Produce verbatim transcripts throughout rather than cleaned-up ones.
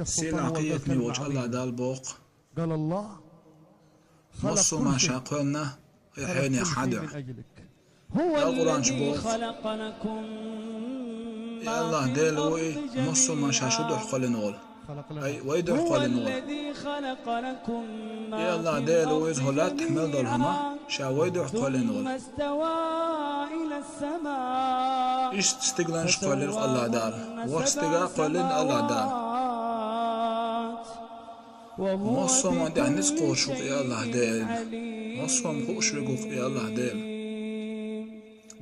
Сийлахь, къинхетаме волчу АллахӀ Дала боху: массо а маша кхоьллина хьенех хьан дуьхьа. Дала Къуръан чу боху: и АллахӀ Дела ву и, массо а маша шу дуьхьа кхоьллина волу. Ай, вай дуьхьа кхоьллина волу. И АллахӀ Дела ву иза, хӀокху лаьттахь мел долу хӀума, ша вай дуьхьа кхоьллина волу. Иштта стигланаш кхоьллира АллахӀ Дала, ворхӀ стиган а кхоьллина АллахӀ Дала. Массо а хӀуманна тӀехь ницкъ кхочуш ву-кх и АллахӀ Дела. Массо а хӀума хууш верг ву-кх и АллахӀ Дела.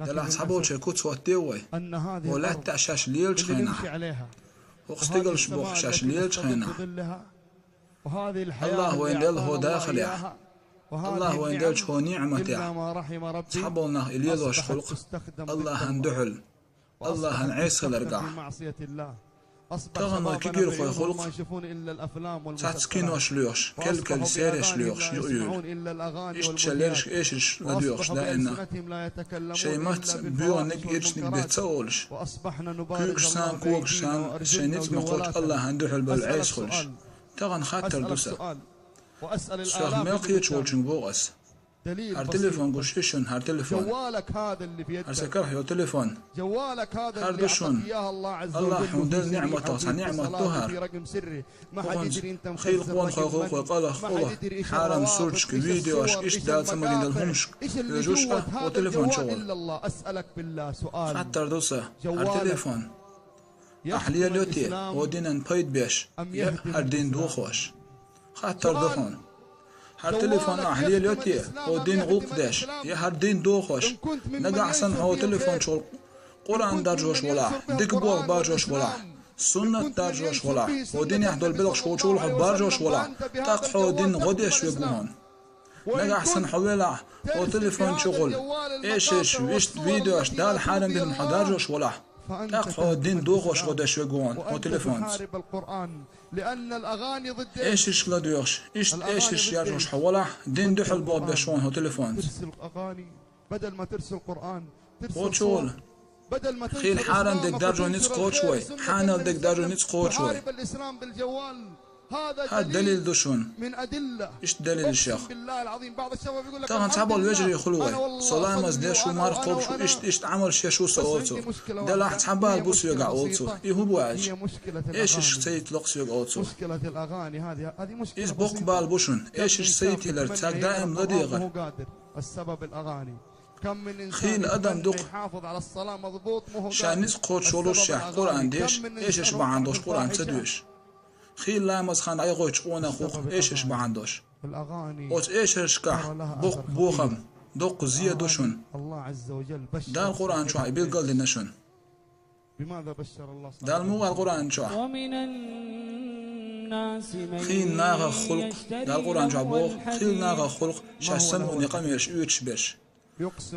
Делахь цхьаболчеран куц хӀоттаде вай, хӀокху лаьттахь шаьш лелачу хенахь, хӀокху стигалш боху шаьш лелачу хенахь. АллахӀ вайна делла хӀокху дахарехь, АллахӀ вайна деллачу хӀокху ниӀматехь цхьаболу нах и лелош хуьлу-кх АллахӀан дуьхьал, АллахӀан Ӏеса хиларгахь. Тахана вай кегийрхой хуьлу-кх, цхьацца кинош лоьхуш, керла-керла сереш лоьхуш, юкъа-юйла. Иштта шайн лерриш, эшарш ладоьгӀуш даимна. Шайн маттаца боьханиг, ирчаниг бен ца олуш, куьйгаш санна, когаш санна, шайн ницкъ ма кхоччу АллахӀан дуьхьал болу Ӏеса хуьлуш. Тахана хаттар ду сан. Сох мел кхеташ волчуьнга боху ас. ХӀара телефон гуш ю шуна, хӀара телефон. ХӀара сан карахь йолу телефон. ХӀара ду шуна. АллахӀа хьуна делла ниӀматех цхьа ниӀмат ду хӀара. ХӀокхуьнца хийла къонахой хуьлу-кх вай къаьлла, къулах, хьарам сурташка, видеошка, иштта Дала ца магийна долу хӀуманашка хьоьжуш а, хӀокху телефон чухула. Хаттар ду сан, хӀара телефон ахь лелайо те, хӀокху динан пайда беш, я хӀара дин дохош? Хаттар ду хьуна. ХӀара телефон ахь лелайо те, хӀокху дин гӀуллакх деш, я хӀара дин дохош? Нагахь санна хьо хӀокху телефон чухула Къуръан даржош волахь, дика болх баржош волахь, суннат даржош волахь, хӀокху динехь долу белхаш хӀокху чухула хьо баржош волахь, тӀаккха хьо дин гӀо деш верг ву хьуна. Нагахь санна хьо велахь, хӀокху телефон чухула эшарш, вист, видеош, Дала хьарам бина хьо даржош волахь, тӀаккха хьо дин дохош гӀо деш верг ву хьуна хӀокху телефонца. Эшаршка ладоьгӀуш, иштта эшарш яржош хьо волахь, дин дуьхьал болх беш ву хьуна хӀокху телефонца. ХӀокху чухула хийла хьарам дерг даржо ницкъ кхочуш вай, хьанал дерг даржо ницкъ кхочуш вай. ХӀара далил ду шуна. Иштта далилаш ю. Тахана цхьаболу вежарий хуьлу вай. Со ламаз деш ву, марха кхобуш ву, иштта, иштта Ӏамалш еш ву со, олу цо. Делахь цхьа бала бу соьгахь, олу цо. И хӀун бу аьлча, эшаршка ца йитало-кх соьга, олу цо. Иза боккха бала бу шуна. Эшарш ца йитийларца цаьрга даим ладегӀар. Хийла адам ду-кх, ша ницкъ кхочуш волуш, шех Къуръан деш, эшарш бахьана долуш Къуръан ца доьшу. Хийла ламаз хан дӀайгӀойтуш къонах ву-кх, эшарш бахьана долуш. Оцу эшаршкахь боккха бохам, доккха зен ду шуна. Дала Къуръан чохь и билгалдина шуна. Дала муха аьлла Къуръан чохь? Хийла нахах хуьлу-кх, Дала Къуръан чохь боху, хийла нахах хуьлу-кх шаьш самукъане къамелаш оьцуш берш.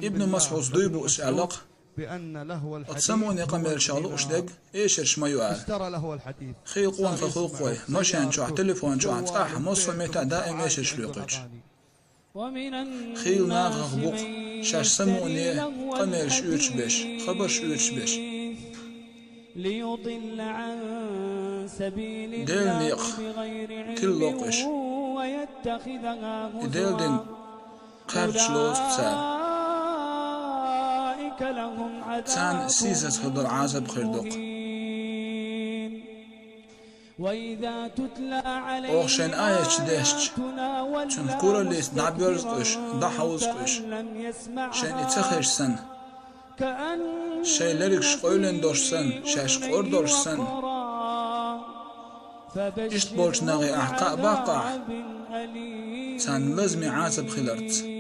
Ибн МасӀуда дуй бу аса аьлла-кх, оцу самукъане къамелашах лууш дерг эшарш ма ю аьлла. Хийла къонахий хуьлу-кх вай, машен чохь, телефон чохь, цӀахь, массо а метта даим эшарш лоькхуьйтуш. Хийла нахах бу-кх шаьш самукъане къамелаш оьцуш берш, хабарш оьцуш берш. Делан некъах тилла локхуш, и Делан дин кхаьрдаш лоцу цара. Царна сийсаз хир долу Ӏазап хир ду-кх. Оха шайна аяташ дешча, цуьнан кураллица дӀабоьрзу-кх уьш, дӀахьовзу-кх уьш. Шайна и ца хезча санна, шайн лергаш къевлина долуш санна, шаьш къора долуш санна. Иштта болчу нахе ахь кхаъ баккха ахь, царна лазаме Ӏазап хиларца.